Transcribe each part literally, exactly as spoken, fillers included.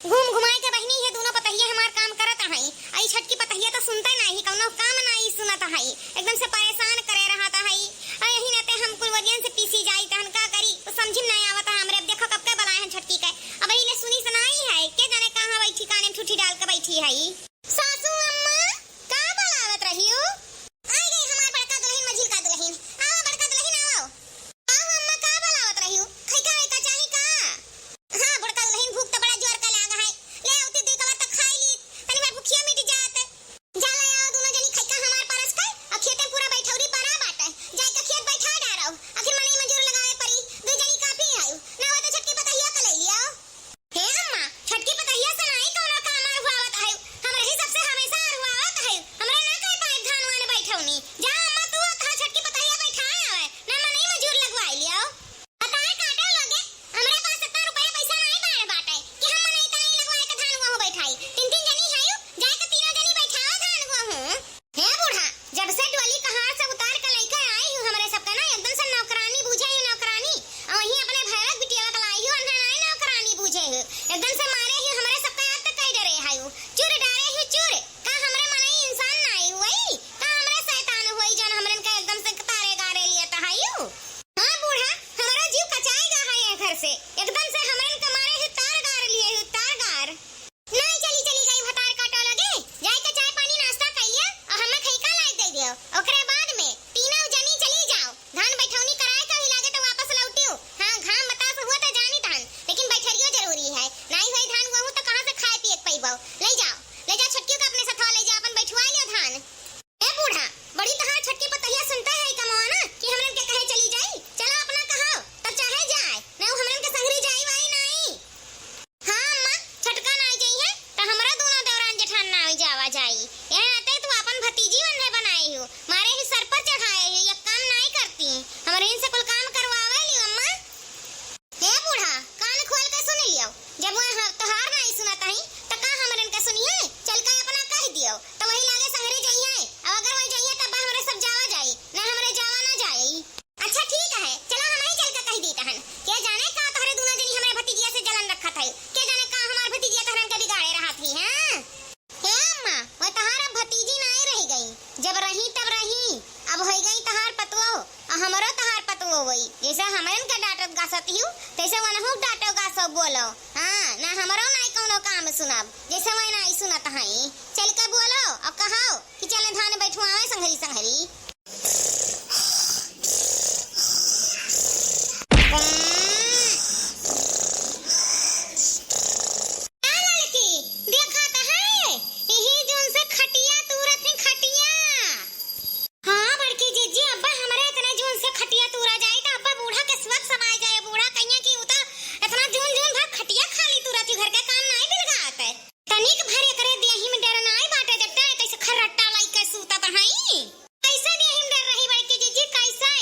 घूम घुमाए के बहिनी है, दूनो पतहिया हमार काम करत हई। आ ई छोटकी पतहिया तो सुनते नाही, कौनो काम नाही सुनत हई, एकदम से परेशान करे रहत हई। आ यही नाते हम कुल वरियन से पीसी जाई, तहन का करी, कुछ समझी में नाही आवत है हमरे। अब देखो कब के बुलाए हैं छोटकी के, अब यही ले सुनी सुनाई है, के जाने कहाँ वही ठिकाने में ठूठी डाल के बैठी है। सासू अम्मा, का बुलावत रही हो? आ गई हमार बड़का दुल्हन, मझिलका दुल्हन। आओ बड़का दुल्हन, आओ। आओ अम्मा, का बुलावत रही हो? खैका वैका चाही का? हाँ बड़का दुल्हन, भूख तो बड़ा जोर का लाग है। ले आवती दुई कवा तक खाई ली, तनी भर भूखिया मिट जात। जा ले आओ दूनो जनी खैका हमार परस के, और खेते में पूरा बैठौरी परा बाटे। जाए के खेत बैठा डारो, आखिर मनई मजूर लगावे परी, दुई जनी काफी है। ना हो तो छोटकी पतहिया का ले लियो। हे अम्मा, छोटकी पतहिया से नाई कौनो काम अरुआवत है, हमरे ही सबसे हमेशा अरुआवत है, हमरा ना कहे पाए धान वान बैठौनी। जा अम्मा, तू कहा छोटकी पतहिया बैठाए आवे, ना मनई मजूर लगवाई लियो। बताए काटे लगे, हमरे पास इतना रुपया पैसा नाई बाढ़ बाटे कि हम मनई तनई लगवाए के धान वहाँ बैठाई। तीन तीन जनी है, जाए के तीनों जनी बैठाओ धान वहाँ। हे बूढ़ा, जब से डोली कहार से उतार के लइके आई हूँ, हमरे सबके ना एकदम से नौकरानी बूझे ही नौकरानी। और वहीं अपने भैरव बिटिया के लाई हूँ, अन्हे नाई नौकरानी बूझे हूँ। एकदम से मारे ही हमरे सबके आत कई डरे है। चुर डारे ही चुर, का हमरे मनई इंसान नाई हुई? का हमरे शैतान हुई जौन हमरन के एकदम से तारे गारे लिए तहायु? हाँ बूढ़ा, हमरो जीव कचाए गा है ये घर से। एकदम से हमरन के मारे ही तार गार लिए ही तार गार। नाई चली, चली गई भतार काटो लगे, जाए के चाय पानी नाश्ता कइलिया और हमें खइका लाए दे दियो। ओकरे बाद में तीनों जनी चली जाओ, धान बैठौनी कराए के भी लागे तो वापस लौटियो। हाँ, घाम बतास हुआ तो जानी धान, लेकिन बैठरियो जरूरी है। नाई होई धान वहू तो कहाँ से खाए पिए के पइबो। ले जाओ, ले जाओ छोटकियों के अपने सथवा ले जाओ, अपन बैठुआ लियो धान। ए बूढ़ा, बड़ी तहार छोटकी पतहिया सुनते है कमवा ना कि हमरन के कहे चली जाई, चला अपना कहो, तब चाहे जाए, ना उ हमरन के संगरी जाई वाई नाई। हाँ अम्मा, छोटका नाई जाई है, त हमरा दोनों देवरान जेठान नाई जावा जाई। यह नाते तू अपन भतीजी वन्हे बनाए हो, मारे ही सर पर चढ़ाए हो, ये काम नाई करती, हमरे इनसे कुल काम करवावे लियो अम्मा। हे बूढ़ा, कान खोल के सुन लियो, जब वह तोहार नाई सुनत हई, त का हमरन के सुनिए? चल के अपना कह दियो, त वही लागे संगरी जइहे, अब अगर वही जइहे तब हमरे सब जावा जाई, ना हमरे जावा ना जाई। अच्छा ठीक है, चला हमही चल के कह दी तहन। के जाने का तोहरे दूनो जनी हमरे भतीजिया से जलन रखत है, के जाने का हमार भतीजिया तोहरन के बिगाड़े रहत ही, हाँ? हे अम्मा, वह तहार अब भतीजी नाई रह गई, जब रही तब रही, अब होई गई तहार पतुओ, आ हमरो तहार पतुओ होई। जैसे हमरन के डांटत गासत हिउ, तैसे वनहु डांटो गासो बोलो। हाँ, ना हमरो नाई कौनो काम सुनब, जैसे वह नाई सुनत हई। चल के बोलो और कहो कि चले धान बैठुआवे संघरी संघरी। ए लड़की, देखा त है, यही जून से खटिया तूरत ही खटिया। हाँ बड़की जीजी, अब्बा हमरे इतने जून से खटिया तूरा जाई त अब्बा बूढ़ा के सुअक समाए जाए। बूढ़ा कहिया कि उ त इतना जून जून भर खटिया खाली तूरत ही, घर के काम नाई बिलगात है। तनिक भर एकरे देही में डर नाई बाटे, देखते हैं कैसे खर्रट्टा लाई के सूतत हई। कैसे देही में डर रही बड़की जीजी, कैसे?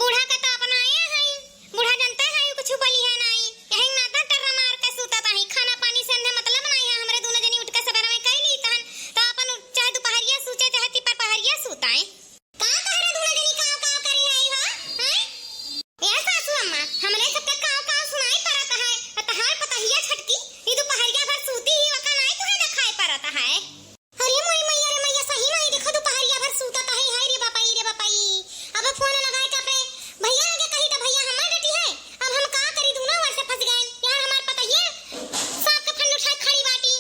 बूढ़ा के तो अपनाए हई, बूढ़ा जनते हई, कुछ बोली है नाई। यही नाता टर्रा मार के सूतत हई, खाना पानी से अन्हे मतलब नाई है। हमरे दूनो जनी उठ के सबेरा में कई ली तहन, तो अपन उठ-, चाहे दुपहरिया सूते, चाहे तिपर पहरिया सूताए। का तोहरे दूनो जनी काव काव करी आई हो, हैं? ए सासू अम्मा, हमरे सबके काव काव सुनाई पड़त है, आ तहार पतहिया छटकी, ई दुपहरिया भर सूती ही, ओका नाई तुहे देखाई पड़त है। अरे मोरी मैया रे मैया, सही में ई देखो दुपहरिया भर सूतत है, हाय रे बापाई रे बापाई। अब फोन लगाए के अपने भैया लगे कही त भैया हमार डटी है, अब हम का करी, दूनो ओर से फंस गए यार, हमार पतहिया सांप के फन उठाए खड़ी बाटी।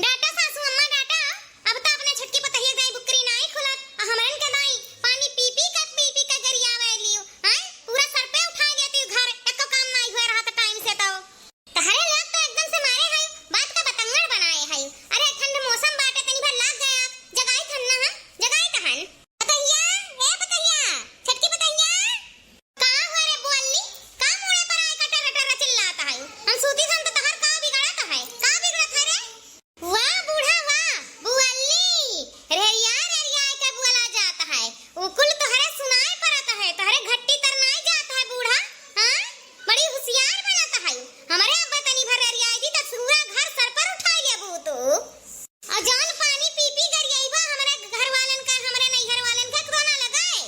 डाटा सासू अम्मा डाटा, अब त अपने छोटकी पतहिया के दाई बुकरी नाई खुलत, आ हमरन के दाई पानी पी पी के, पी पी के गरियावे लियो, हैं? पूरा सर पे उठाए लेती घर, एको काम नाई हुए रहत टाइम से तो। तहरे लोग तो एकदम से मारे है, बात का बतंगड़ बनाए है। अरे ठंड मौसम बाटे, तनी भर लाग गया, जगाई थन ना हम, जगाई तहन। पतहिया, ए पतहिया, छोटकी पतहिया। का हुआ रे बोलनी? का मुड़े पर आए कटर कटर चिल्लात है? हम सूती थन तो तहर का बिगड़त है? का बिगड़त है रे? वाह बूढ़ा वाह, बुअल्ली, रेरिया रेरिया के बोला जात है। उ कुल तोहरे सुनाए पड़त है, तोहरे घट्टी तर नाई जात है बूढ़ा, हाँ? बड़ी हुसियार बनत है। हमरे अब्बा तनी भर रेरियाई दी त पूरा घर सर पर उठाई लेबू तू। और जौन पानी पी पी गरियाइबा हमरे घर वालन का, हमरे नैहर वालन का, तो ना लगाए।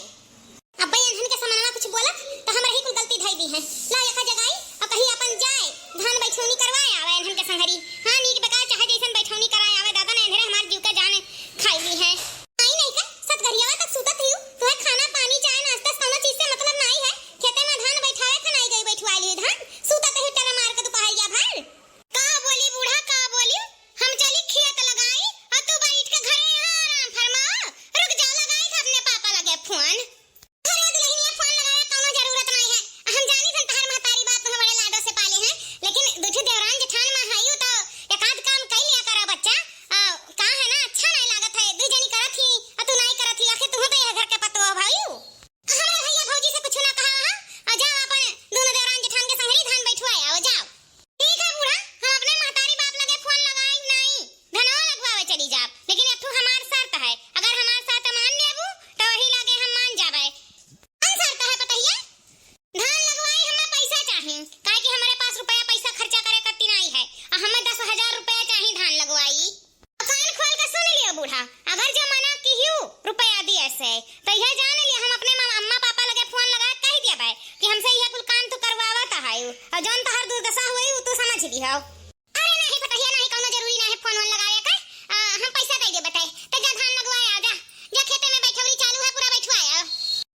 अब्बे एन्हन के समनवा कुछ बोलत, त हमरा ही कुल गलती धई दी है। ला एका जगाई, और कहीं अपन जाए, धान बैठौनी करवाए आवे एन्हन के संघरी। हाँ, नीक दिहाओ। अरे नाही पतहिया, नाही कौनो जरूरी नाही फोन वोन लगावे का। आ, हम पैसा दे देबे तै। त जा धान लगवाए आ जा। जा खेते में बैठौरी चालू है, पूरा बैठवाए आओ।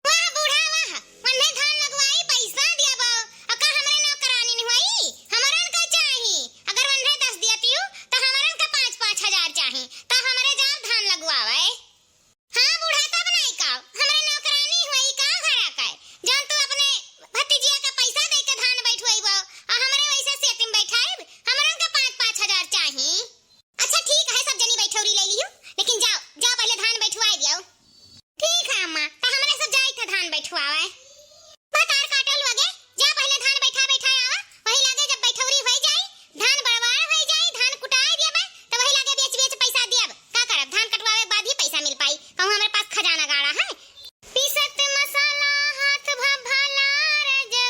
वाह बूढ़ा वाह, वन्ने धान लगवाई पैसा दियाबो। आ का हमरे नौकरानी नहीं हुई? हमरन का चाही। अगर वन्ने दस दियतियू त हमरन का पाँच पाँच हजार चाही। त हमरे जाब धान लगवावे। हाँ बूढ़ा, तब नाई का, हमरे नौकरानी हुई का घरा का, जौन तू अपने भतीजिया का पैसा दे के धान बैठवइबो, आ हमरे वैसे सेती में बैठाइब, हमरन का पाँच पाँच हजार चाही। अच्छा ठीक है, सब जनी बैठौरी ले लियो, लेकिन जाओ, जाओ पहले धान बैठवाए दियो। ठीक है अम्मा, त हमरे सब जाई था धान बैठवावे। बतार काटल लगे, जा पहले धान बैठा बैठा आवा, वही लागे जब बैठौरी होई जाई, धान बड़वार होई जाई, धान कुटाए दियबे, त वही लागे बेच बेच पैसा दियब। का करब, धान कटवावे के बाद ही पैसा मिल पाई, कहूँ हमरे पास खजाना गाड़ा है। पीसत मसाला हाथ भभाला रजऊ,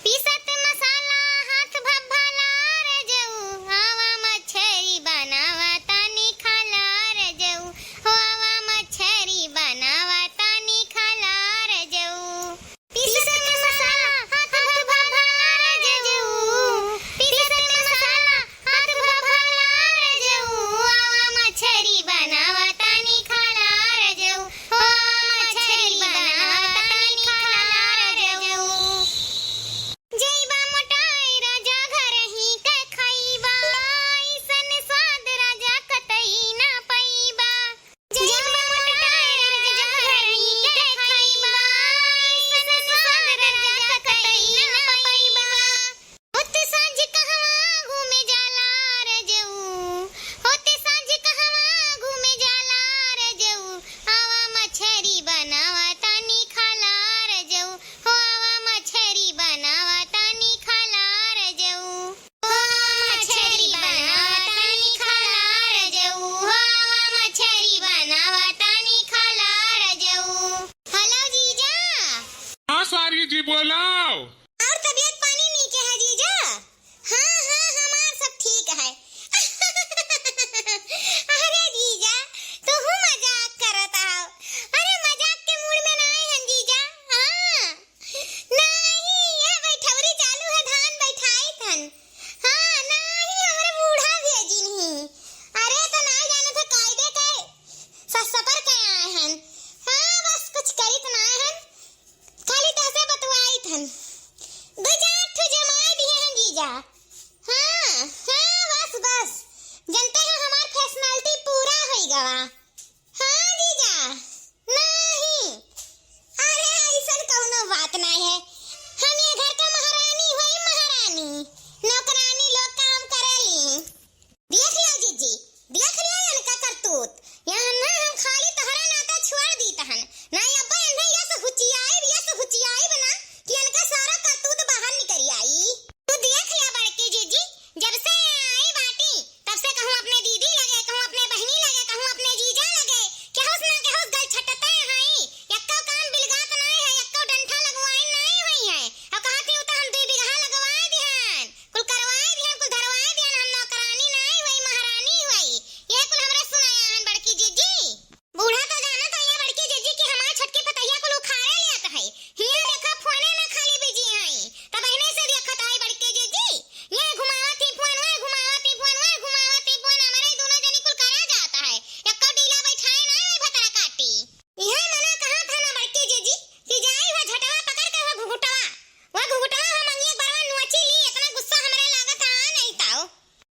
पीसत मसाला हाथ भभाला रजऊ, आवा मछरी बनावा तानी खाला रजऊ, हो आवा मछरी बनावा तानी खाला रजऊ। पीसत मसाला हाथ भभाला रजऊ, पीसत मसाला हाथ भभाला रजऊ, आवा मछरी बनावा तानी खाला रजऊ, हो आवा मछरी बनावा तानी खाला रजऊ। जइबा मोटाई राजा घरही के खइबा, अइसन स्वाद राजा कतई ना पइबा। जइबा मोटाई राजा घरही के खइबा, अइसन स्वाद राजा कतई ना पइबा। होत साँझ कहवा घूमे जाला रजऊ, होत साँझ कहवा घूमे जाला रजऊ, आवा मछरी बनावा तानी खाला रजऊ, हो आवा मछरी बनावा तानी खाला रजऊ। हो आवा मछरी बनावा तानी खाला रजऊ, हो आवा मछरी बनावा तानी खाला रजऊ। Hello जीजा। हाँ सारी जी बोलाओ। और तबीयत पानी नीके है जीजा? हाँ, हाँ, हमार सब ठीक है। अरे जीजा, तुहू मजाक करत आओ। अरे मजाक के mood में नाय हन जीजा। हाँ, नाही, यह बैठौरी चालू है, धान बैठाई थन। हाँ, नाही, हमरे बूढ़ा भेजिन ही। अरे तो नाय जाने थे कायदे के ससपर के आए हन। हाँ, बस कुछ करित नाय हन। खाली तहसे बतवाई थन। दो चार ठो जमाई दिए हैं जीजा। हाँ, हाँ, बस, बस। जनते हो हमार personality पूरा होई गवा। हाँ जीजा, नाही। अरे, अइसन कौनो बात नाही है। हम ये घर का महारानी होई, महारानी। नौकरानी लोग काम करेली। देख लिया जीजी, देख लिया इनका करतूत। यहाँ ना हम खाली तोहरा नाता छोड़ दीत हन। ना अब्बा इन्हें यस हुचियाइब, यस हुचियाइब ना कि इनका सारा करतूत बाहर निकल आई। तू देख लिया बड़की जीजी, जब से आई बाटी, तब से कहूँ अपने दीदी लगे, कहूँ अपने बहिनी लगे, कहूँ अपने जीजा लगे, केहू से ना केहू से गल छटते हैं। यक्को काम बिलगात नाय है, यक्को डंठा लगवाए नाय हुई है। और कहा थी, "उ तो हम दुई बीघा लगवाए दिहन, कुल करवाए दिहन, कुल धरवाए दिहन, हम नौकरानी नाय हुई, महारानी हुई।" ये कुल हमरे सुनाया हन बड़की जीजी। बूढ़ा तो जानत है ये बड़की जीजी कि हमार छोटकी पतहिया कुल उखाड़े लियत है। हियाँ देखा फोने में खाली busy है। तब एने से देखत है बड़की जीजी। ये घुमावत ही फोन, वह घुमावत ही फोन, वह घुमावत ही फोन, हमरे दोनों जनी कुल करा जात है। यक्को डीला बैठाए ना है भतरा काटी। इहे मना कहा था ना बड़की जीजी कि जाई वह झटवा पकड़ के वह घुघुटवा, वह घुघुटवा हम अंगिया बरवा नोची ली, इतना गुस्सा हमरे लागत है नहीं ताओ।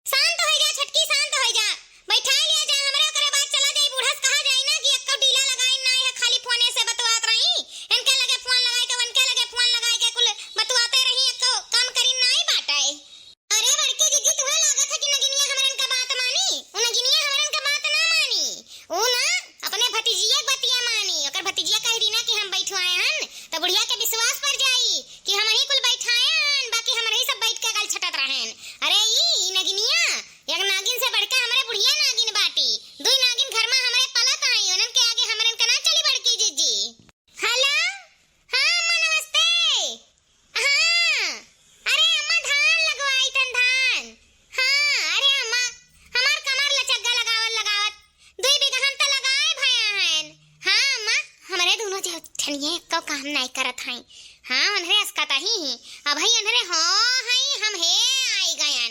शांत होई जा छोटकी, शांत होई जा, बैठाई लिया जा हमरे, ओकरे बाद चला जाई। बूढ़ा से कहा जाई ना कि एक्को डीला लगाई ना है, खाली फोने से बतवात रही। इनके लगे फोन लगाई के, उनके लगे फोन लगाई के कुल बतवाते रही, एक्को काम करी नाई बाटे। अरे बड़की जीजी, तुहे लागत है कि नगिनिया हमरन का बात मानी? उ नगिनिया हमरन का बात ना मानी। उ ना अपने भतीजिया के बतिया मानी। ओकर भतीजिया कह दी ना कि हम बैठवाए हन, तो बुढ़िया के विश्वास पर जाई कि हम ही कुल बैठाए हन, बाकी हम ही सब बैठ के गल छटत रहेन। अरे ई, ई नगिनिया, एक नागिन से बढ़ के हमरे बुढ़िया नागिन बाटी। दुई नागिन घर में हमरे पलत आई, उनन के आगे हमरन का ना चली बड़की जीजी। Hello, हाँ अम्मा नमस्ते। हाँ, अरे अम्मा धान लगवाई तन धान। हाँ, अरे अम्मा, हमार कमर लचक गा लगावत लगावत, दुई बीघा हम त लगाए भया हन। हाँ अम्मा, हमरे दोनों जे ठनिये एक्को काम नाई करत हई। हाँ, उन्हरे असकता ही ही। अबही उन्हरे हो हई, हम हे आई गए।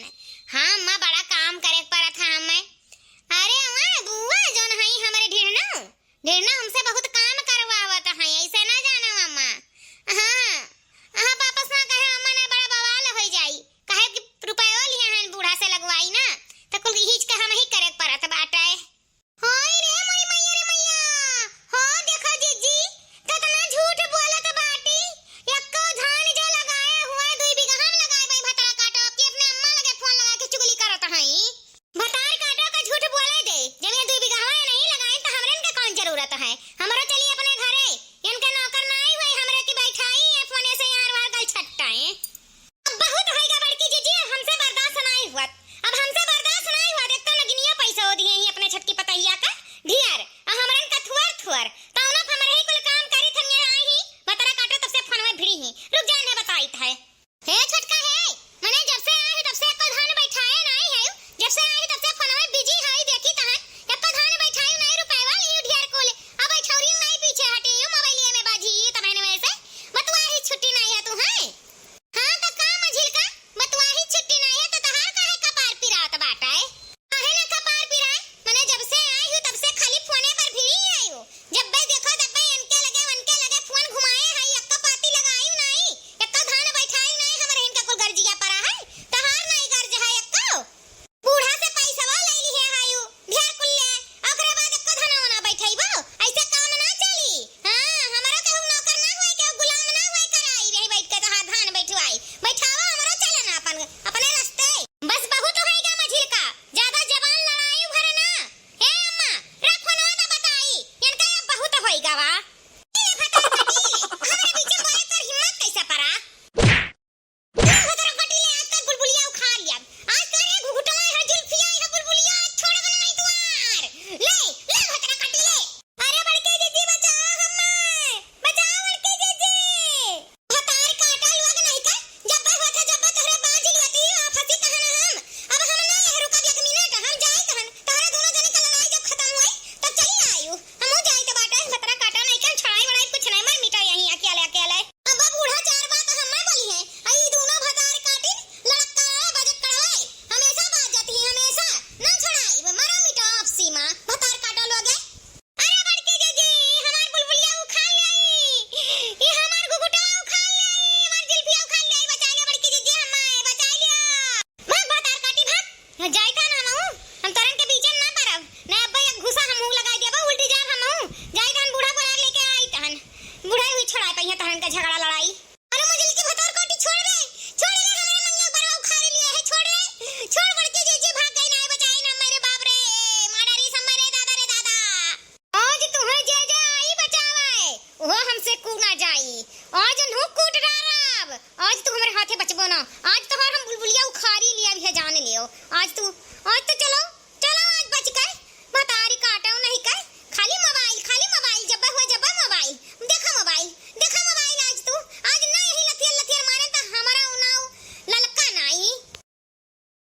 से कूट ना जाई। आज उन्हों कूट डारब। आज तू हमरे हाथे बचबो ना। आज तोहार हम बुलबुलिया उखारी लिया भी है, जान लियो। आज तू, आज तो चलो,